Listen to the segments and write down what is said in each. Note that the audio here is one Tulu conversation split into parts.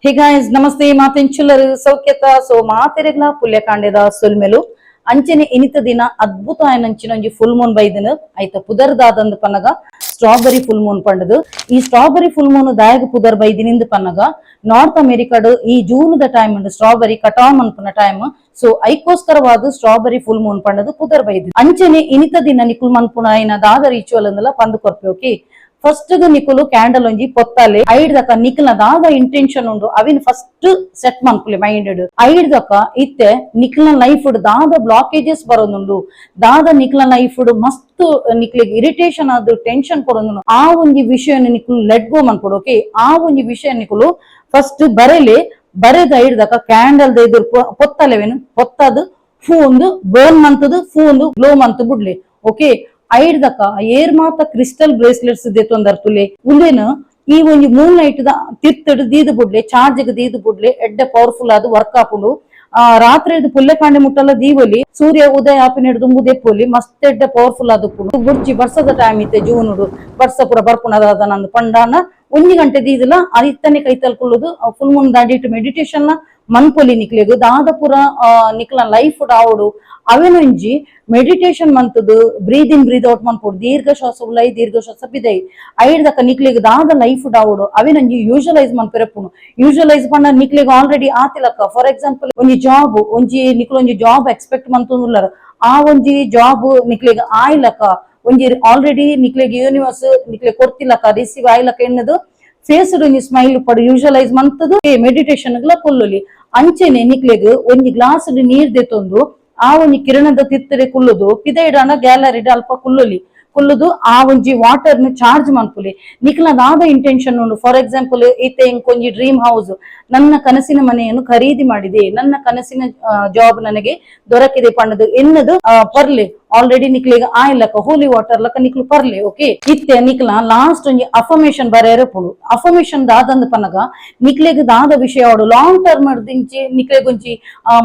Hey guys, namaste. ಮಾತೆಂಚುಲ್ಲರು ಸೌಖ್ಯತ? ಸೊ ಮಾತೆರೆಗ್ಲ ಪುಲ್ಯಕಾಂಡೆದ ಸೊಲ್ಮೆಲು. ಅಂಚನೆ ಇನಿತ ದಿನ ಅದ್ಭುತ ಆಯನಂಚಿನ ಒಂಜಿ ಫುಲ್ ಮೂನ್ ಬೈದಿನ. ಐತ ಪುದರ್ದಾದಂದು ಪನ್ನಗ strawberry full Moon ಪಂಡದು. ಈ strawberry full Moon ದಾಯಗ ಪುದರ್ ಬೈದಿನಿಂದ ಪನ್ನಗ, ನಾರ್ತ್ ಅಮೆರಿಕಡ್ ಈ June the time strawberry ಕಟಾವ್ ಮನ್ಪುನ ಟೈಮ್. ಸೊ ಐಕೋಸ್ಕರವಾದ strawberry full Moon ಪಂಡದು ಪುದರ್ ಬೈದಿ. ಅಂಚನೆ ಇನಿತ ದಿನ ನಿಕುಲ್ ಮನ್ಪುನ ಐನ ದಾದ ರಿಚುವಲ್ ಅಂದಲ ಪಂದ್ ಕೊರ್ಪೆ. ಓಕೆ, ಫಸ್ಟ್ ನಿಕುಲು ಕ್ಯಾಂಡಲ್ ಒಂಜಿ ಪೊತ್ತಾಲೆ. ಐಡ್ದಕ ನಿಕಲ್ನ ದಾದ ಇಂಟೆನ್ಷನ್ ಉಂಡು, ಅವಿನ್ ಫಸ್ಟ್ ಸೆಟ್ ಮನ್ಪುಲೆ ಮೈಂಡ್. ಐಡ್ದಕ ಇತ್ತೆ ನಿಕ್ಲ್ನ ಲೈಫ್ ದಾದ ಬ್ಲಾಕೇಜಸ್ ಬರೋದುಂಡು, ದಾದ ನಿಕ್ಲ ಲೈಫ್ ಮಸ್ತ್ ನಿಕ್ಲಿಗ್ ಇರಿಟೇಷನ್ ಆದ್ ಟೆನ್ಷನ್ ಕೊಡೊಂದುಂಡು, ಆ ಒಂಜಿ ವಿಷಯನ ನಿಕುಲು let go ಮನ್ಪೊಡು. ಓಕೆ, ಆ ಒಂಜಿ ವಿಷಯ ನಿಕುಲು ಫಸ್ಟ್ ಬರೆಲೆ. ಬರೆದ ಐಡ್ದಕ ಕ್ಯಾಂಡಲ್ ಎದುರು ಪೊತ್ತಲೆವೇನು ಪೊತ್ತದು ಫೂ ಒಂದು ಬರ್ನ್ ಮಂತದು, ಫೂ ಒಂದು ಗ್ಲೋ ಮಂತ್ ಬುಡ್ಲೆ. ಓಕೆ, ಐಡ್ದಕ ಏರ್ ಮಾತ ಕ್ರಿಸ್ಟಲ್ ಬ್ರೇಸ್ಲೆಟ್ಸ್ ದೆತ್ತೊಂದರ್ತುಲೆ, ಉಂದೇನು ಈ ಒಂಜಿ ಮೂನ್ ಲೈಟ್ ದ ತಿರ್ತಡ್ ದೀದ್ ಬುಡ್ಲೆ, ಚಾರ್ಜ್ ದೀದ್ ಬುಡ್ಲೆ. ಎಡ್ಡೆ ಪವರ್ಫುಲ್ ಆದ್ ವರ್ಕ್ ಆಪುಂಡು. ರಾತ್ರಿ ಪುಲ್ಲೆಕಾಂಡೆ ಮುಟ್ಟಲ ದೀವೊಲಿ, ಸೂರ್ಯ ಉದಯ ಆಪಿನ ದುಂಬು ದೆಪ್ಪೊಲಿ. ಮಸ್ತ್ ಎಡ್ಡೆ ಪವರ್ಫುಲ್ ಆದ್ ಉಪ್ಪುಂಡು. ಬುಡ್ಚಿ, ಬರ್ಸದ ಟೈಮ್ ಇತ್ತೆ ಜೂನುಡು, ಬರ್ಸ ಪೂರ ಬರ್ಪುನದ ನಂದು ಪಂಡಾನ ಒಂಜಿ ಗಂಟೆ ದೀದಿಲ್ಲ ಅದಿತ್ತನೆ ಕೈತಲ್ ಕುಲ್ಲುದು ಫುಲ್ ಮೂನ್ ದಾಡಿಟ್ಟು ಮೆಡಿಟೇಷನ್ ಮನ್ಪೊಲಿ. ನಿಕ್ಲೆಗ್ ದಾದ ಪೂರ ನಿಕ್ಲ ಲೈಫ್ ಆವೊಡು, ಅವೆನೊಂಜಿ ಮೆಡಿಟೇಷನ್ ಮಂತದು breathe in, breathe out ಮನ್ಪೊಡು. ದೀರ್ಘ ಶ್ವಾಸ ಉಲೈ, ದೀರ್ಘ ಶ್ವಾಸ ಬಿದೈ. ಐಡ್ದಕ ನಿಕ್ಲೆಗ್ ದಾದ ಲೈಫ್ ಆವೊಡು, ಅವೆನೊಂಜಿ ಯೂಶಲೈಸ್ ಮನ್ಪೆರಪ್ಪುನು. ಯೂಶಲೈಸ್ ಪಂಡ ನಿಕ್ಲೆಗ್ ಆಲ್ರೆಡಿ ಆತಿಲಕ್ಕ. ಫಾರ್ ಎಕ್ಸಾಂಪಲ್, ಒಂಜಿ ಜಾಬ್, ಒಂಜಿ ನಿಕ್ಲು ಒಂಜಿ ಜಾಬ್ ಎಕ್ಸ್ಪೆಕ್ಟ್ ಮಂತೊಂದುಲ್ಲರ್. ಆ ಒಂಜಿ ಜಾಬ್ ನಿಕ್ಲೆಗ್ ಆಯ್ಲಕ, ಒಂಜಿ ಆಲ್ರೆಡಿ ನಿಕ್ಲೆಗ್ ಯೂನಿವರ್ಸ್ ನಿಕ್ಲೆಗ್ ಕೊರ್ತಿಲಕ, ರಿಸೀವ್ ಆಯ್ಲಕ ಎನ್ನದು ಫೇಸ್ ಒಂಜಿ ಸ್ಮೈಲ್ ಪಡು ಯೂಶಲೈಸ್ ಮಂತದು ಮೆಡಿಟೇಷನ್ ಗ್ಲ ಕುಲ್ಲೊಲಿ. ಅಂಚೆನೆ ನಿಕ್ಲೆಗ್ ಒಂಜಿ ಗ್ಲಾಸ್ ನೀರ್ ದೆತ್ತೊಂದು ಆ ಒಂಜಿ ಕಿರಣದ ತಿತ್ತರೆ ಕುಲ್ಲುದು, ಪಿದೈಡಾಂಡ ಗ್ಯಾಲರಿಡ್ ಅಲ್ಪ ಕುಲ್ಲೊಲಿ. ಕುಲ್ಲುದು ಆ ಒಂಜಿ ವಾಟರ್ ನು ಚಾರ್ಜ್ ಮನ್ಪುಲಿ. ನಿಕ್ಲ ದಾದ ಇಂಟೆನ್ಷನ್ ಉಂಡು, ಫಾರ್ ಎಕ್ಸಾಂಪಲ್, ಇತ್ತೆ ಇಂಕೊಂಜಿ ಡ್ರೀಮ್ ಹೌಸ್, ನನ್ನ ಕನಸಿನ ಮನೆಯನ್ನು ಖರೀದಿ ಮಾಡಿದೆ, ನನ್ನ ಕನಸಿನ ಜಾಬ್ ನನಗೆ ದೊರಕಿದೆ ಪಂಡದು ಎನ್ನದು ಪರ್ಲೆ. ಆಲ್ರೆಡಿ ನಿಕ್ಲಿಗೆ ಆಯ್ಲಕ, ಹೋಲಿ ವಾಟರ್ ಲಕ ನಿಕ್ಲು ಪರ್ಲೆ. ಓಕೆ, ಇತ್ತೆ ನಿಕ್ಲ ಲಾಸ್ಟ್ ಒಂಜಿ ಅಫರ್ಮೇಶನ್ ಬರೆಯರೆ ಪುಂಡು. ಅಫರ್ಮೇಶನ್ ದಾದಂದ್ ಪನ್ನಗ, ನಿಕ್ಲೆಗ್ ದಾದ ವಿಷಯ ಆವೊಡು, ಲಾಂಗ್ ಟರ್ಮ್ ದಿಂಚಿ ನಿಕ್ಲೆಗ್ ಒಂಜಿ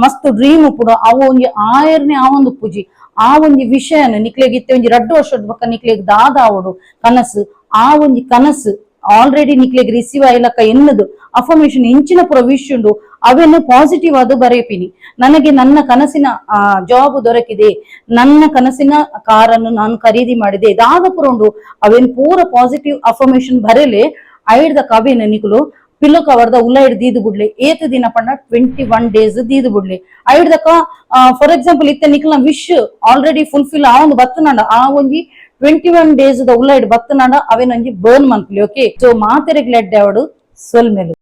ಮಸ್ತ್ ಡ್ರೀಮ್ ಉಪ್ಪುಡು, ಅವು ಒಂಜಿ ಆಯರ್ನೆ ಆವೊಂದು ಪೂಜಿ. ಆ ಒಂಜಿ ವಿಷಯನ ನಿಕ್ಲೆಗ್ ಇತ್ತೆ ಒಂಜಿ 2 ವರ್ಷದ ಬೊಕ್ಕ ನಿಕ್ಲೆಗ್ ದಾದ ಆವೊಡು ಕನಸು, ಆ ಒಂಜಿ ಕನಸು ಆಲ್ರೆಡಿ ನಿಕ್ಲೆಗ್ ರಿಸೀವ್ ಆಯ್ಲಕ್ಕ ಎನ್ನದು ಅಫರ್ಮೇಶನ್ ಇಂಚಿನ ಪೂರ ವಿಶ್ ಉಂಡು, ಅವೆನ್ನು ಪಾಸಿಟಿವ್ ಆದ್ ಬರೆಪಿನಿ. ನನಗೆ ನನ್ನ ಕನಸಿನ ಜಾಬ್ ದೊರಕಿದೆ, ನನ್ನ ಕನಸಿನ ಕಾರನ್ನು ನಾನು ಖರೀದಿ ಮಾಡಿದೆ, ದಾದ ಪೂರ ಉಂಡು, ಅವೇನ್ ಪೂರ ಪಾಸಿಟಿವ್ ಅಫರ್ಮೇಶನ್ ಬರೆಲೆ. ಐಡ್ದ ಕವಿನ ನಿಕುಲು ಪಿಲ್ಲೋ ಕವರ್ದ ಉಲ್ಲ ದೀದು ಬುಡ್ಲೆ. ಏತ್ ದಿನ ಪಂಡ 21 ಡೇಸ್ ದೀದು ಬುಡ್ಲೆ. ಐಡ್ದಕ, ಫಾರ್ ಎಕ್ಸಾಂಪಲ್, ಇತ್ತೆ ನಿಕ್ಲ wish already fulfil ಆವೊಂದು ಬತ್ತನಾಂಡ, ಆ ಒಂಜಿ 21 ಡೇಸ್ ದ ಉಲ್ಲ ಬತ್ತನಾಂಡ ಅವೇನೊಂಜಿ ಬರ್ನ್ ಮನ್ಪುಲಿ. ಓಕೆ, ಸೊ ಮಾತೆರೆಗ್ ಲೆಡ್ ಆವಡು. ಸೊಲ್ಮೆಲು.